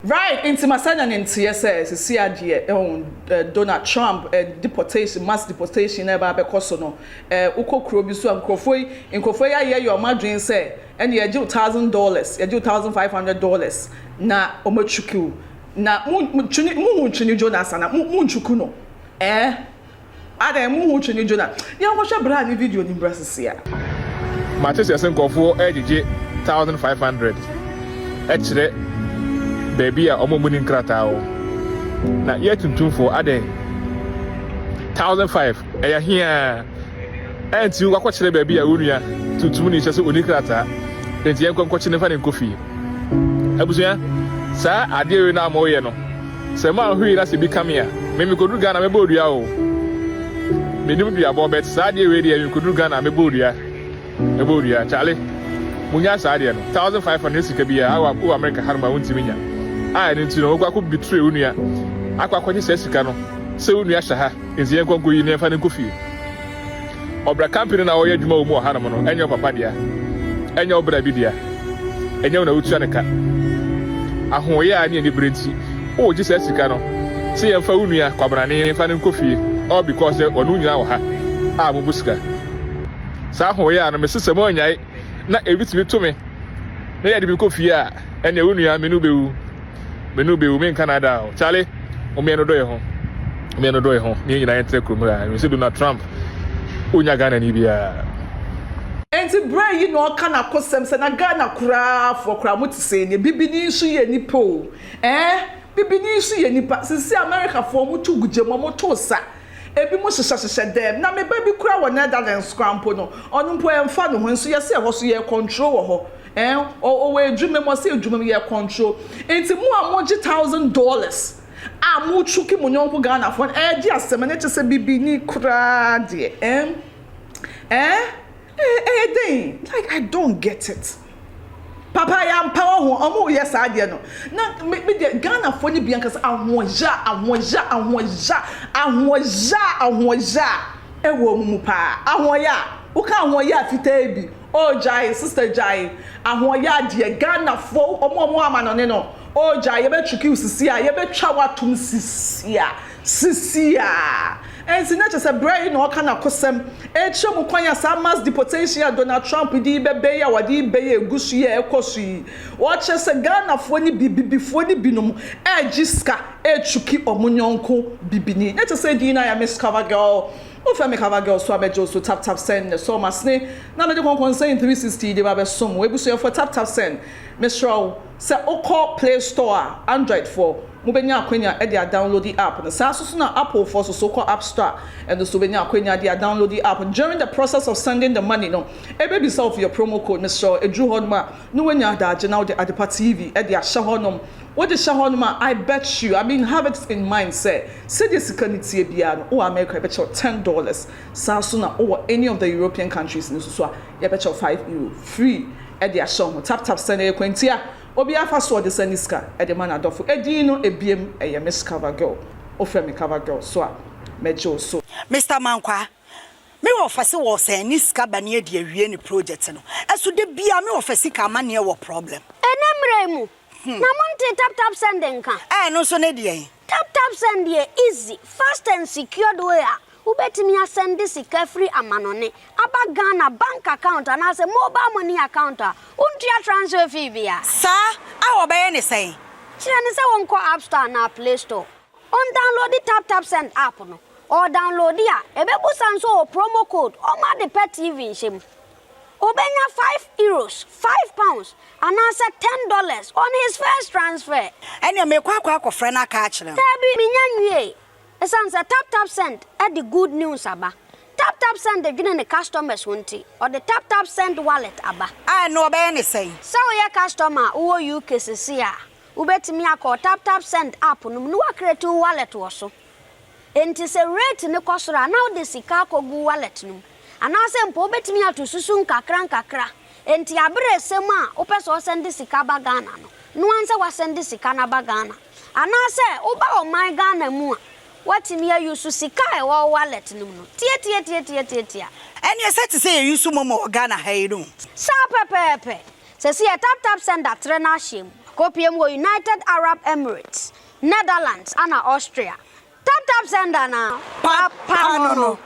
Right, nti masanya ne nteɛ sɛ sisi adeɛ ɛho Donald Trump deportation, mass deportation na ɛba abɛkɔ so no, wokɔ kuro bi so a, nkurɔfoɔ yi ayɛ yɛ ɔmo adwene sɛ ɛne yɛgye wo $1,000, yɛgye wo $1,500 na ɔmo atwuki wo. Na mo mo twene mo hu Twene Jonas ana mo ntwuku no adan mo hu Twene Jonas? Yɛn kɔhwɛ bere a ne video ni mbra sisi a. Mate sɛ nkurɔfoɔ ɛregyegye 1,500 ɛkyerɛ baabi a ɔmo mu ni nkrataa wɔ, na yɛ tuntumfoɔ adɛn, 1,500 ɛyɛ hia ɛnti wakɔkyerɛ baabi a wo nua tuntum ni kyɛ sɛ ɔni krataa, nti yɛn nkɔnkɔkye ne fa ne nkɔ fie. Abusua, saa adeɛ wei na ama ɔyɛ no sɛ mo ahoyi na sɛ bi ka me a, me mekɔduru Ghana mɛbɔ odua o. Menim duabɔ bɛt saa adeɛ wei deɛ, mekɔduru Ghana mɛbɔ odua, mɛbɔ odua. Kyale, munya saa adeɛ no, 1,500 sika bi a awɔ wɔ America hanom a wontumi nya a, ɛno nti no wokɔ akɔ betray wo nua akɔ akɔgye saa sika no sɛ wo nua hyɛ ha, nti yɛn nkɔ yi ne yɛmfa ne nkɔ fie. Ɔbra company na ɔyɛ adwuma wɔ mu wɔ hanom no, ɛnyɛ wo papa dea, ɛnyɛ wo bra bi dea, ɛnyɛ wo na wotua ne ka. Ahoɔyɛ a ne ani bere nti wogye saa sika no sɛ yɛmfa wo nua kwabrane yɛmfa no nkɔ fie, all because sɛ ɔno nyinaa wɔ ha a mobu sika. Saa ahoɔyɛ a no, mese sɛ moanyae na ebi tumi to me na yɛde me kɔ fie a, ɛnea wo nua me no bɛwu, me no bɛwu. Menka na ada o. Kyale, momeɛ no dɔ yɛ ho, momeɛ no dɔ yɛ ho ne yɛn nyinaa yɛntena kurom ha. Ɛmi sɛ Donald Trump wonya Ghana ni biara. Nti berɛ yi na ɔka n'akosɛm sɛ na Ghana koraa foɔ koraa mo te sɛ ne bibini nso yɛ nipa o. Bibini nso yɛ nipa. Sisi Americafoɔ mo to gugye mo, mo to sa, ebi mo hyehyɛ hyehyɛ dɛm na me ba bi kura wɔ Netherlands koraa mpo no, ɔno mpo ɛmfa ne ho nso yɛsɛ ɛhɔ so yɛ control wɔ hɔ. Ɔwɔ edwuma mu, ɔsɛ edwuma mu yɛ control. Nti mo a mo gye $1,000 a mo tsuki mo nyɔnko Ghanafoɔ no, ɛgye asɛm ne kyɛ sɛ bibini koraa deɛ ɛyɛ den. Like, I don't get it. Papa yɛ ampa wɔ ho, ɔmo yɛ saa adeɛ no na me deɛ, Ghanafoɔ no bi ankasa ahoɔya, ahoɔya, ahoɔya, ahoɔya, ahoɔya ɛwɔ ɔmo mu paa. Ahoɔya, woka ahoɔya fitaa bi ɔgyae, sister, gyae ahoɔya deɛ. Ghanafoɔ ɔmo ama no ne no ɔgyae, yɛbɛtwiki sisi a yɛbɛtwa watom sisi a sisi a. Ɛnti na kyerɛ sɛ berɛ yi na ɔka n'akosɛm ɛkyerɛ mu kwan a saa mass deportation a Donald Trump de bɛbɛ yi a wɔde bɛyɛ egu so yi a ɛkɔ so yi, wɔkyerɛ sɛ Ghanafoɔ ne bi, bibifoɔ ne binom ɛregye sika ɛretwuki ɔmo nyɔnko bibini. Na kyerɛ sɛ din na yɛ Miss Cover Girl. Wofɛ me Cover Girl so abɛgye so. Tap Tap Send ne so ɔmasene na mede kɔnkɔnsɛn 360 de ba bɛsom wɔ ebusuafoɔ. Tap Tap Send, mesrɛ wo sɛ wokɔ Play Store a, Android foɔ mobɛnya akwanya de adownload the app no. Saa nso so na Apple foɔ so so kɔ App Store, ɛno so wobɛnya akwanya de adownload the app. During the process of sending the money no, ɛbɛbisa wo for your promo code. Mesrɛ ɛduru hɔ nom a, na woanya adagye na wode Adepa TV de ahyɛ hɔ nom. Wode hyɛ hɔ nom a, I bet you, I mean, have it in mind sɛ sɛdeɛ sika no tie biara no, wowɔ America, yɛbɛkyɛ wo $10. Saa so na wowɔ any of the European countries no so so a, yɛbɛkyɛ wo €5 free ɛde ahyɛ wo ho. Tap Tap Send ɛyɛ kwantia obi afa so ɔde send sika ɛde ma n'adɔfo. Edin no ebiem ɛyɛ Miss Cover Girl. Wofrɛ me Cover Girl so a, mɛgye wo so. Mr Mankwa, me wɔ fa sɛ wɔ sɛn ne sika ba ne adi awie ne project no ɛso de bia me wɔ fa sika amanneɛ wɔ problem. Ɛnɛ mmerɛ mu na monte Tap Tap Send nka? Ɛno nso ne deɛ? Tap Tap Send yɛ easy, fast and secured way a wobɛtumi asend sika firi amanɔne aba Ghana bank account anaasɛ mobile money account a wontua transfer fee bia. Saa a, wɔbɛyɛ ne sɛn? Kyerɛ ne sɛ wɔnkɔ App Store anaa Play Store, ɔndownload Tap Tap Send app no. Ɔdownload a, ɛbɛbusa nso wɔ promo code. Ɔma de pɛ TV nhyɛ mu, obɛnya €5, £5 anaasɛ $10 on his first transfer. Ɛnea mekɔ akɔfrɛ no aka akyerɛ no. Taabi, menya nwie, ɛsiane sɛ Tap Tap Send ɛde good news aba. Tap Tap Send dwene ne customers ho nti ɔde Tap Tap Send wallet aba. A, ɛno ɔbɛyɛ ne sɛn? Sɛ woyɛ customer a wowɔ UK sesi a, wobɛtumi akɔ Tap Tap Send app no mu na woacreate wo wallet wɔ so. Enti sɛ rate ne kɔ soro a, na wode sika akɔgu wallet no mu, anaasɛ mpo wobɛtumi ato susu nkakra nkakra. Enti abere ɛsɛm a wopɛ sɛ ɔsend sika ba Ghana no, noa sɛ woasend sika no aba Ghana, anaasɛ woba ɔman Ghana mu a, woatumi ayi sika a ɛwɔ wallet no mu no tiatiatiatiatiatia. Ɛneɛ sɛ te sɛ yɛyi so mɔmɔ wɔ Ghana ha yi no. Saa pɛpɛɛpɛ. Sɛ si yɛ Tap Tap Send atrɛ no ahyɛ mu. Kɔpue mu wɔ United Arab Emirates, Netherlands ana Austria. Tap tap send anaa? Papa no no.